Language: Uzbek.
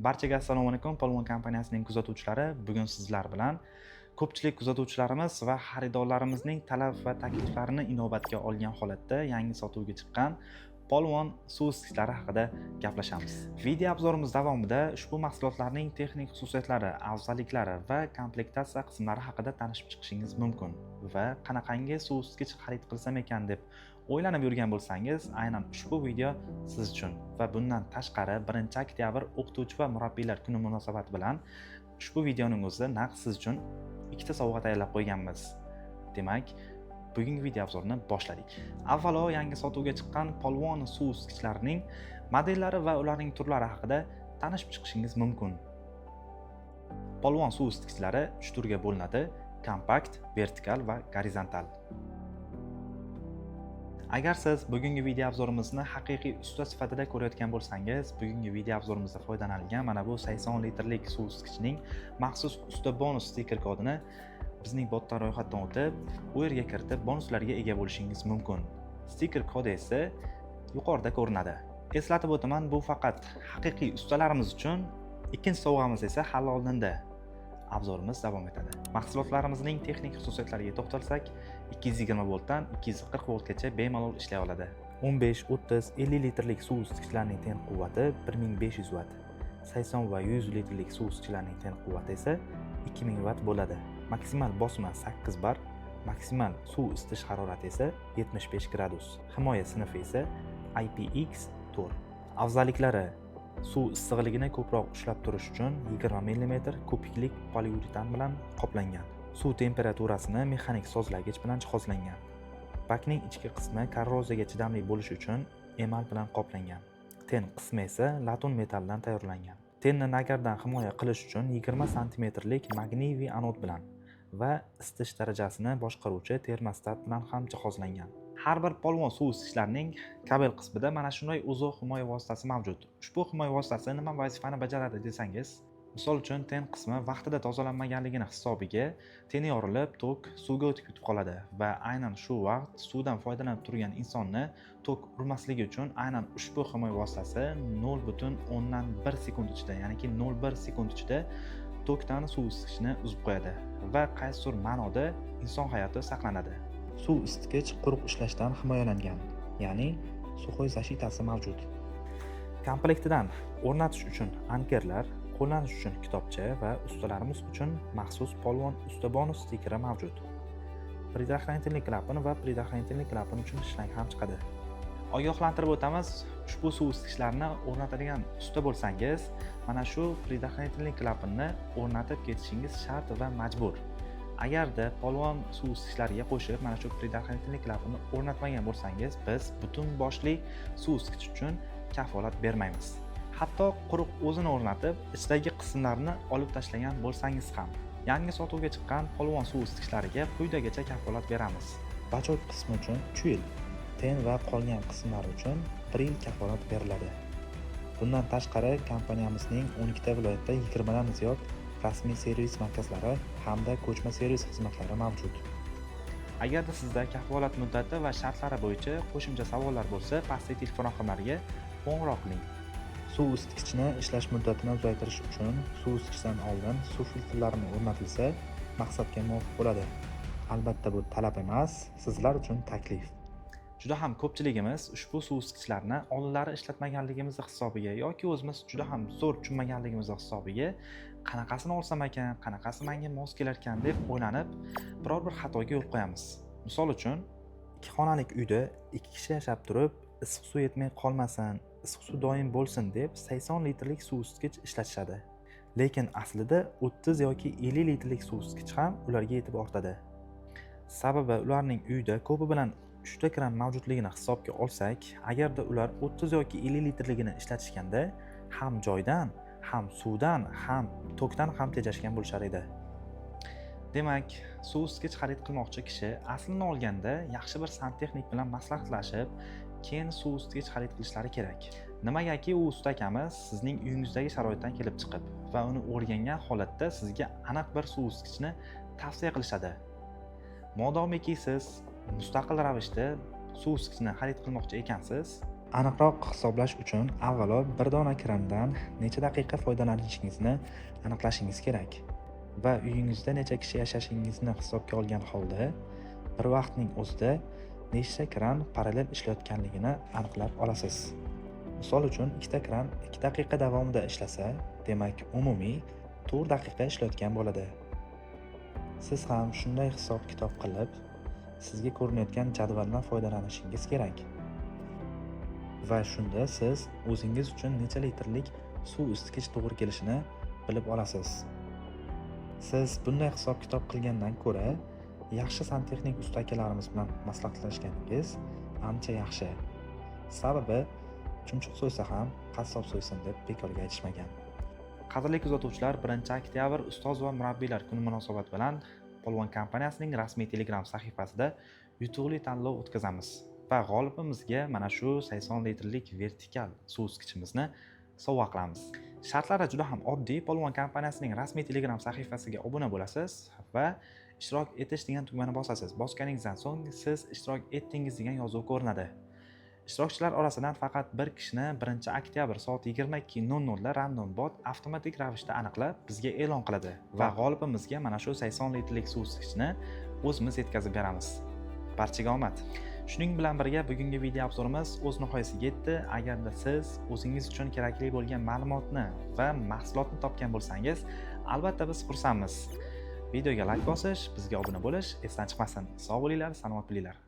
Barchaga assalomu alaykum, Polvon kompaniyasining kuzatuvchilari. Bugun sizlar bilan ko'pchilik kuzatuvchilarimiz va xaridorlarimizning talab va takliflarini inobatga olgan holatda yangi sotuvga chiqqan Polvon suv isitgichlari haqida gaplashamiz. Video обзор imiz davomida ushbu mahsulotlarning texnik xususiyatlari, afzalliklari va komplektatsiya qismlari haqida tanishib chiqishingiz mumkin va qanaqangi suv isitgich xarid qilsam ekan deb o'ylanib yurgan bo'lsangiz, aynan ushbu video siz uchun. Va bundan tashqari, 1 oktyabr O'qituvchi va murabbiylar kuni munosabati bilan ushbu videoning o'zida naq siz uchun ikkita sovg'a tayyorlab qo'yganmiz. Demak, bugungi video обзор ni boshladik. Avvalo yangi sotuvga chiqqan Polvon suv isitgichlarining modellari va ularning turlari haqida tanishib chiqishingiz mumkin. Polvon suv isitgichlari uch turga bo'linadi: kompakt, vertikal va gorizontal. Agar siz bugungi video обзор imizni haqiqiy usta sifatida ko'rayotgan bo'lsangiz, bugungi video обзор imizda foydalanilgan mana bu 80 litrlik suv isitgichning maxsus usta bonus stiker kodini bizning botdan ro'yxatdan o'tib, u yerga kiritib, bonuslarga ega bo'lishingiz mumkin. Stiker kodi esa yuqorida ko'rinadi. Eslatib o'taman, bu faqat haqiqiy ustalarimiz uchun. Ikkinchi sovg'amiz esa hali oldinda. Обзор imiz davom etadi. Mahsulotlarimizning texnik xususiyatlariga to'xtalsak, 220 voltdan 240 voltgacha bemalol ishlay oladi. 15, 30, 50 litrlik suv isitgichlarning ten quvvati 1500 vatt. 80 va 100 litrlik suv isitgichlarning ten quvvati esa 2000 vatt bo'ladi. Maksimal bosma 8 bar, maksimal suv isitish harorati esa 75 gradus. Himoya sinfi esa IPX4. Afzalliklari: suv issiqligini ko'proq ushlab turish uchun 20 mm ko'piklik poliuretan bilan qoplangan. Suv temperaturasini mexanik sozlagich bilan jihozlangan. Bakning ichki qismi korroziyaga chidamli bo'lishi uchun emal bilan qoplangan. Ten qismi esa latun metalldan tayyorlangan. Tenni nagardan himoya qilish uchun 20 santimetrlik magniyli anod bilan va isitish darajasini boshqaruvchi termostat bilan ham jihozlangan. Har bir Polvon suv isitgichlarning kabel qismida mana shunday UZO himoya vositasi mavjud. Ushbu himoya vositasi nima vazifani bajaradi desangiz, misol uchun, ten qismi vaqtida tozalanmaganligini hisobiga teni yorilib, tok suvga o'tib ketib qoladi va aynan shu vaqt suvdan foydalanib turgan insonni tok urmasligi uchun aynan ushbu himoya vositasi 0,1 sekund ichida, ya'niki 0,1 sekund ichida tokdan suv isitgichni uzib qo'yadi va qaysidir ma'noda inson hayoti saqlanadi. Suv isitgich quruq ishlashdan himoyalangan, ya'ni сухой защита si mavjud. Komplektidan o'rnatish uchun ankerlar, qo'llanish uchun kitobcha va ustalarimiz uchun maxsus Polvon usta bonus stikeri mavjud. Предохранительный klapan va предохранительный klapan uchun shlang ham chiqadi. Ogohlantirib o'tamiz, ushbu suv isitgichlarni o'rnatadigan usta bo'lsangiz, mana shu предохранительный klapanni o'rnatib ketishingiz shart va majbur. Agarda Polvon suv isitgichlariga qo'shib mana shu предохранительный klapanni o'rnatmagan bo'lsangiz, biz butun boshli suv isitgich uchun kafolat bermaymiz. Hatto quruq o'zini o'rnatib, ichidagi qismlarni olib tashlagan bo'lsangiz ham. Yangi sotuvga chiqqan Polvon suv isitgichlariga quyidagicha kafolat beramiz. Бачок qismi uchun 3 yil, ten va qolgan qismlar uchun 1 yil kafolat beriladi. Bundan tashqari, kompaniyamizning 12 ta viloyatda 20 dan ziyod rasmiy servis markazlari hamda ko'chma servis xizmatlari mavjud. Agarda sizda kafolat muddati va shartlari bo'yicha qo'shimcha savollar bo'lsa, pastdagi telefon raqamlariga qo'ng'iroq qiling. Suv isitgichni ishlash muddatini uzaytirish uchun suv isitgichdan oldin suv filtrlarini o'rnatilsa, maqsadga muvofiq bo'ladi. Albatta, bu talab emas, sizlar uchun taklif. Juda ham ko'pchiligimiz ushbu suv isitgichlarni oldinlari ishlatmaganligimizni hisobiga yoki o'zimiz juda ham zo'r tushunmaganligimizni hisobiga qanaqasini olsam ekan, qanaqasi menga mos kelarkan deb o'ylanib, biror bir xatoga yo'l qo'yamiz. Misol uchun, ikki xonalik uyda ikki kishi yashab turib, issiq suv yetmay qolmasin, issiq suv doim bo'lsin deb 80 litrlik suv isitgich ishlatishadi. Lekin aslida 30 yoki 50 litrlik suv isitgich ham ularga yetib ortadi. Sababi ularning uyida ko'pi bilan uchta kran mavjudligini hisobga olsak, agarda ular 30 yoki 50 litrligini ishlatishganda ham joydan, ham suvdan, ham tokdan ham tejashgan bo'lishar edi. Demak, suv isitgich xarid qilmoqchi kishi aslini olganda yaxshi bir santexnik bilan maslahatlashib, keyin suv isitgich xarid qilishlari kerak. Nimagaki u usta akamiz sizning uyingizdagi sharoitdan kelib chiqib va uni o'rgangan holatda sizga aniq bir suv isitgichni tavsiya qilishadi. Modomiki siz mustaqil ravishda suv isitgichni xarid qilmoqchi ekansiz, Aniqroq hisoblash uchun avvalo bir dona krandan necha daqiqa foydalanishingizni aniqlashingiz kerak va uyingizda necha kishi yashashingizni hisobga olgan holda bir vaqtning o'zida nechta kran parallel ishlayotganligini aniqlab olasiz. Misol uchun, ikkita kran 2 daqiqa davomida ishlasa, demak, umumiy 4 daqiqa ishlayotgan bo'ladi. Siz ham shunday hisob kitob qilib, sizga ko'rinayotgan jadvaldan foydalanishingiz kerak. Va shunda siz o'zingiz uchun necha litrlik suv isitgich to'g'ri kelishini bilib olasiz. Siz bunday hisob kitob qilgandan ko'ra yaxshi santexnik usta akalarimiz bilan maslahatlashganingiz ancha yaxshi. Sababi, chumchuq so'ysa ham qassob so'ysin deb bekorga aytishmagan. Qadrli kuzatuvchilar, 1-oktyabr Ustoz va murabbiylar kuni munosabati bilan Polvon kompaniyasining rasmiy Telegram sahifasida yutuqli tanlov o'tkazamiz va g'olibimizga mana shu 80 litrlik vertikal suv isitgichimizni sovg'a qilamiz. Shartlari juda ham oddiy. Polvon kompaniyasining rasmiy Telegram sahifasiga obuna bo'lasiz va "Ishtirok etish" degan tugmani bosasiz. Bosganingizdan so'ng "Siz ishtirok etdingiz" degan yozuv ko'rinadi. Ishtirokchilar orasidan faqat bir kishini 1-oktyabr soat 22:00 da random bot avtomatik ravishda aniqlab, bizga e'lon qiladi va g'olibimizga mana shu 80 litrlik suv isitgichni o'zimiz yetkazib beramiz. Barchaga omad. Shuning bilan birga bugungi video обзор imiz o'z nihoyasiga yetdi. Agarda siz o'zingiz uchun kerakli bo'lgan ma'lumotni va mahsulotni topgan bo'lsangiz, albatta biz xursandmiz. Videoga layk bosish, bizga obuna bo'lish esdan chiqmasin. Sog' bo'linglar, salomat bo'linglar.